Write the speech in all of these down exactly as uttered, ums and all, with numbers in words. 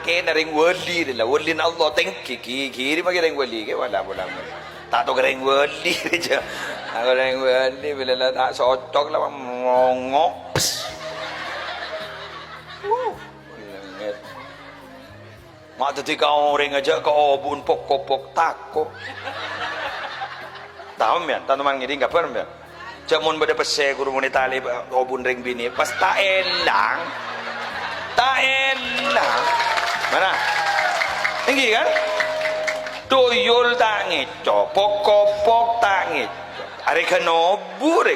Èna rèng wali, la walina Allah tèngghi, ghi-, ghiri maghi rèng wali, kè wala pola. Ta' tao rèng wali, jâ. Ako rèng wali, bilâ la ta' socok la, mongo. Pes. Uh, lèngèt. Ma' dhâddhi ka orèng jâ ka obu'en pok-kopok tako'. Tao, mèyan, tan-taman ngèdhing kabhâr, mèyan. Jâ' mon bâdâ pèssè ghuru monè talè, obu'en rèng binè', pas ta' èlang. Ta' èlang. Mara? Èngghi, kan? Tuyul ta' ngèco, pok-kopok ta' ngèco. Arè ghân obu', rè.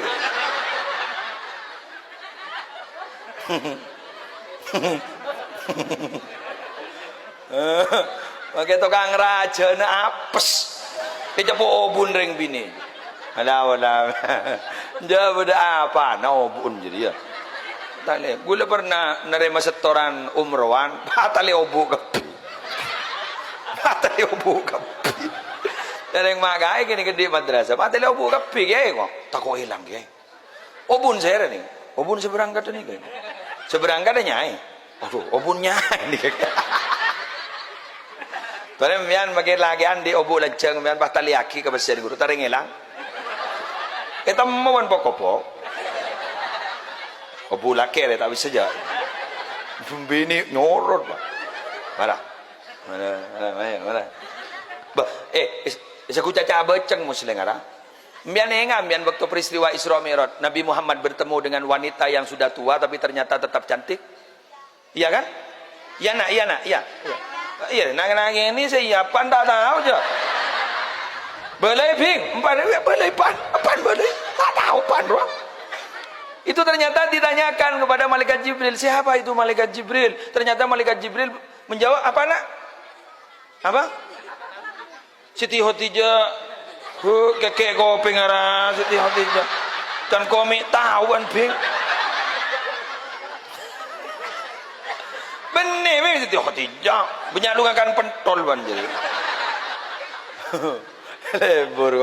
Makè tokang rajâna apes. Ècapo' obu'en rèng binè'. Ala, ala. Jâ' bâdâ apana obu'en jârèya. Talè, ghulâ pernah narèma setoran umrohan, patalè obu' kabbhi. Patalè obu' kabbhi. Dâreng ma' kaè kènè' ghâdhi' madrasah, patalè obu' kabbhi, kèyaè, kok. Tako' èlang, kèyaè. Obu'en sèra nè? Obu'en sè berangkat nè? Sè berangkat nyaè. Aduh, obu'en nyaè nè. Bârâmma mèyan makè lakè'an dhi' obu' lanjhâng, mèyan pas talèyaghi ka pèssèna ghuru, ta' rèng èlang. Ètemmo bân pok-kopok. Obu' lakè' rè ta' bisa jâ. Binè' nyorot, Pak. Mara. Mara, mara, mara, mara. Bâh, eh, is-, is aku caca abâceng Muslim, ara. Mbiyan enga' mbiyan waktu peristiwa Isra Mi'raj, Nabi Muhammad bertemu dengan wanita yang sudah tua tapi ternyata tetap cantik? Iya kan? Iya, Nak, iya, Nak, iya. Iya. Iya, nang-, nang ini saya pan tak tahu aja. Balai bing, empat, iya, balai pan, pan balai. Tak tahu pan, bro. Itu ternyata ditanyakan kepada malaikat Jibril, "Siapa itu malaikat Jibril?" Ternyata malaikat Jibril menjawab, "Apa, Nak?" Apa? Siti Khadijah. Hu, kèkè' kopèng ara Siti Khadijah. Kan komè' taowan, Bing. Bânnè, Bing, Siti Khadijah. Bânnya' lu ngakan pentol, bân, jârèya. Lebur.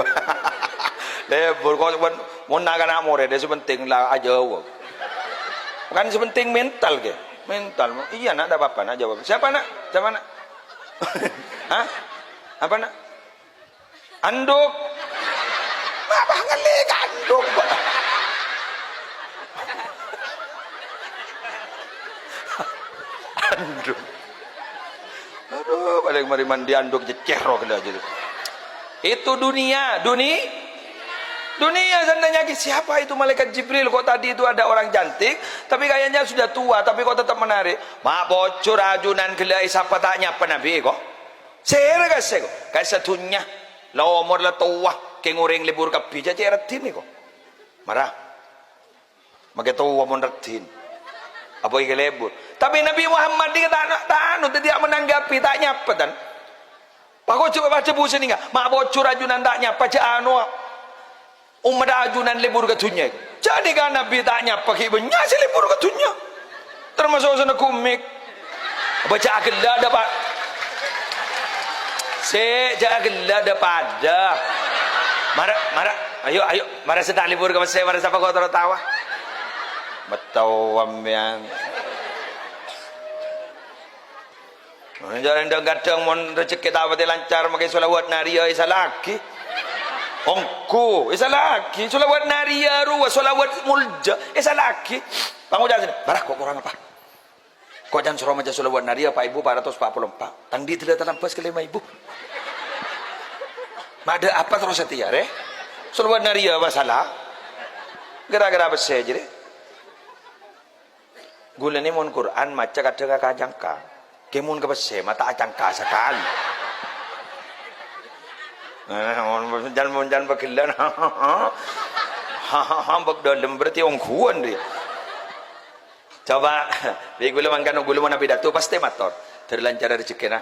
Lebur. Kok, mon, mon na'-kana' morèd, sè penting la ajâwâb. Kan sè penting mental, kè. Mental. Iya, Nak, ndak apa-apa, Nak, jawab. Siapa, Nak? Siapa, Nak? Hah? Apa, Nak? Anduk. Apa ngelli ka anduk, Pak? Anduk. Aduh, palèng marè mandi anduk jecèh roh ghellâ' jârèya. Itu dunia, duni-, dunia. Saya nanya, "Siapa itu malaikat Jibril? Kok tadi itu ada orang cantik, tapi kayaknya sudah tua, tapi kok tetap menarik?" Ma' pojhur ajunan ghellâ' èsapa ta' nyapa Nabi, kok. Sèra ka'issa', kok. Ka'issa' dhunnya. La omor la towa, kèng orèng lebur kabbhi, jâ' cè' raddhin, kok. Mara. Makè towa mon raddhin. Apa èkalebur? Tapè Nabi Muhammad nèka ta', ta' anu, dhâddhi ta' menanggapi, ta' nyapa, tan. Pakoco' padâ busenna, ma' pojhur ajunan ta' nyapa, jâ' anu, ommat ajunan lebur ka dhunnya. Jâ' nèka Nabi ta' nyapa, ghi' bânnya' sè lebur ka dhunnya. Tamaso' sanagumik. Bâ jâ' ghellâ' dâ', Pak. Sè, jâ' ghellâ' dâ' padâ. Mara, mara. Ayo, ayo. Mara sè ta' lebur ka pèssè, mara sapa kok terro tawa. Beto sampèyan. Jârèya dhâng-kadhâng mon rejhekkè ta' patè lancar, makè sholawat nariyah èsala'aghi. Ongghu, èsala'aghi. Sholawat nariyah rowa, sholawat mulja, èsala'aghi. Pangoca' sènè, "Mara, kok korang apa?" Kok can soro maca sholawat nariyah, Pak, Ibu, empa' ratos empa' polo empa'. Tang dhi' dâlla talambâs ka lèma èbu. Ma' dâ' apa terro satèya, rè? Sholawat nariyah masalah. Gara-gara pèssè jârèya. Ghulâ nè mon Qur'an maca kadhâng ka-, kacangka. Kè mon ka pèssè ma' ta' acangka sakalè. Eh, mon can, mon can pagellân. Bâk dâlem berarti ongghuwân rè. Coba, bi' ghulâ mangkana ghulâ mon apidato pastè mator, "Dâr lancar rejhekkèna."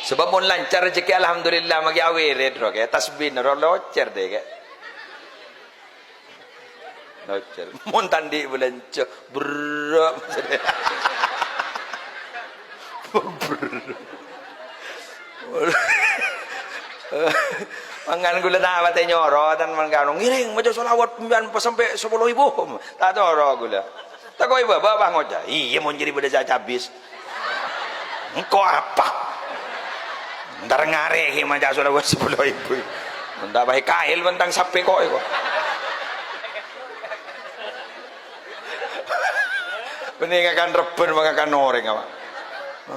Sabâb mon lancar rejhekkè, alhamdulillah, maghi awèrèt ro, kè. Tasbih ro locèr dâ', kè. Locèr. Mon ta' andi' bâlânjhâ, berrâ'. Mangkana ghulâ ta' patè nyoro, tan mangkana ngèrèng maca sholawat sampè' sapolo èbu. Ta' toro ghulâ. Tako' bâbâ, bâ, ngoca'. Iyâ, mon jârèya bâdâ sè acabis. Engko' apa? Entar ngarè' ghi' maca shalawat sapolo èbu. Entar bhâi kaèl bân tang sapè ko' èko. Mending ngakan rebbhân, ngakan orèng apa?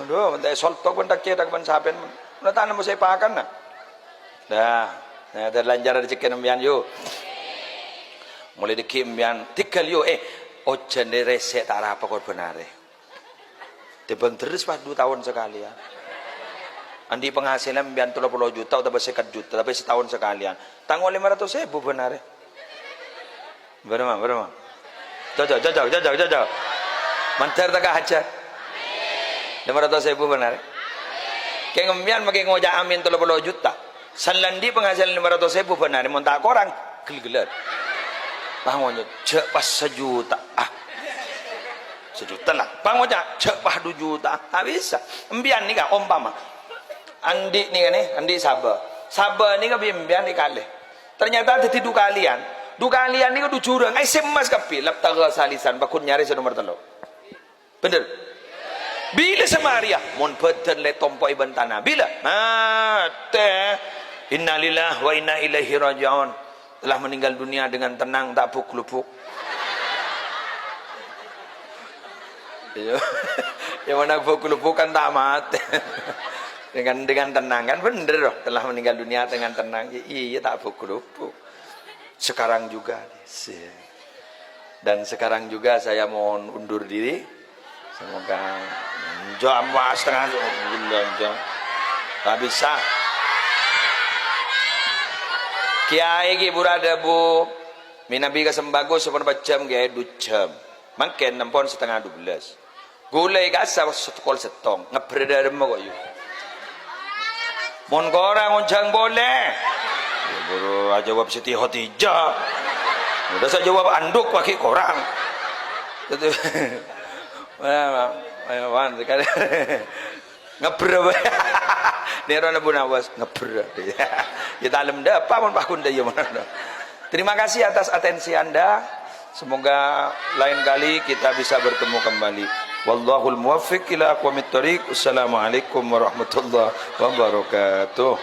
Aduh, entar soltok bân tak cetak bân sapèn. Lah ta' nemmo sè èpakan, nah. Dah, nah, terlanjur rejekkèna empèyan, yu. Molaè dhâggi' empèyan, tèghâl, yu. Eh, ojhân rè rèsè' ta' arapa korbhân arè. Tèmbhâng dherres pas du taon sakalèyan. Andi' penghasilan empèyan tello polo juta otabâ sèket juta, tapè sataon sakalèyan. Tangghâl lèma ratos èbu bân arè. Bârâmma, bârâmma? Jhâjhâ, jhâjhâ, jhâjhâ, jhâjhâ. Mandhâr ta' ka hajhât? Lèma ratos èbu bân arè. Kèng empèyan makè ngoca' amin tello polo juta. San la andi' penghasilan lèma ratos èbu bân arè, mon ta' korang, ghel-ghellan. Pas ngoca', jhâ' pas sajuta. Ah. Sajuta la. Pas ngoca', jhâ' pas du juta. Ta' bisa. Empèyan nèka, ompama. Andi' nèka nè, andi' sabâ. Sabâ nèka bi' empèyan èkalè. Ternyata dhâddhi du kalèyan. Du kalèyan nèka du jurang. Aèssè emmas kabbhi. Labtagha salisan. Pagghun nyarè sè nomer tello'. Bhender? Bilâ samarèya? Mon bhâdhân la ètompo'è bân tana. Bilâ? Matè. Innalillahi wa inna ilaihi raji'un. Telah meninggal dunia dengan tenang, ta' buk-lubuk. Iyâ. Ya, mana buk-lubukan ta' matè. Dengan, dengan tenang, kan bhender, loh. Telah meninggal dunia dengan tenang. I-, iyâ, ta' buk-lubuk. Sekarang juga. Dan sekarang juga saya mohon undur diri. Semoga jam setengah, ta' bisa. Kèyaè ghi' buru adhâbu, mènabi ka sembako saperempat jam, kèyaè du jam. Mangkèn ampon setengah dua belas. Ghulâ è kassa' pokol sèttong, ngebbher dâremma ko', yu. Mon korang onjhâng polè. Ya, buru ajâwâb Siti Khadijah. Udah saya jawab anduk paghi' korang. Ayo, wan, sekali. Ngebbher apa? Nèro Abu Nawas, ngebbher. Ya, ta' lem dâpa' mon pagghun dâ' iyâ mon. Terima kasih atas atensi Anda. Semoga lain kali kita bisa bertemu kembali. Wallahul muwaffiq ila aqwamit thoriq. Wassalamualaikum warahmatullahi wabarakatuh.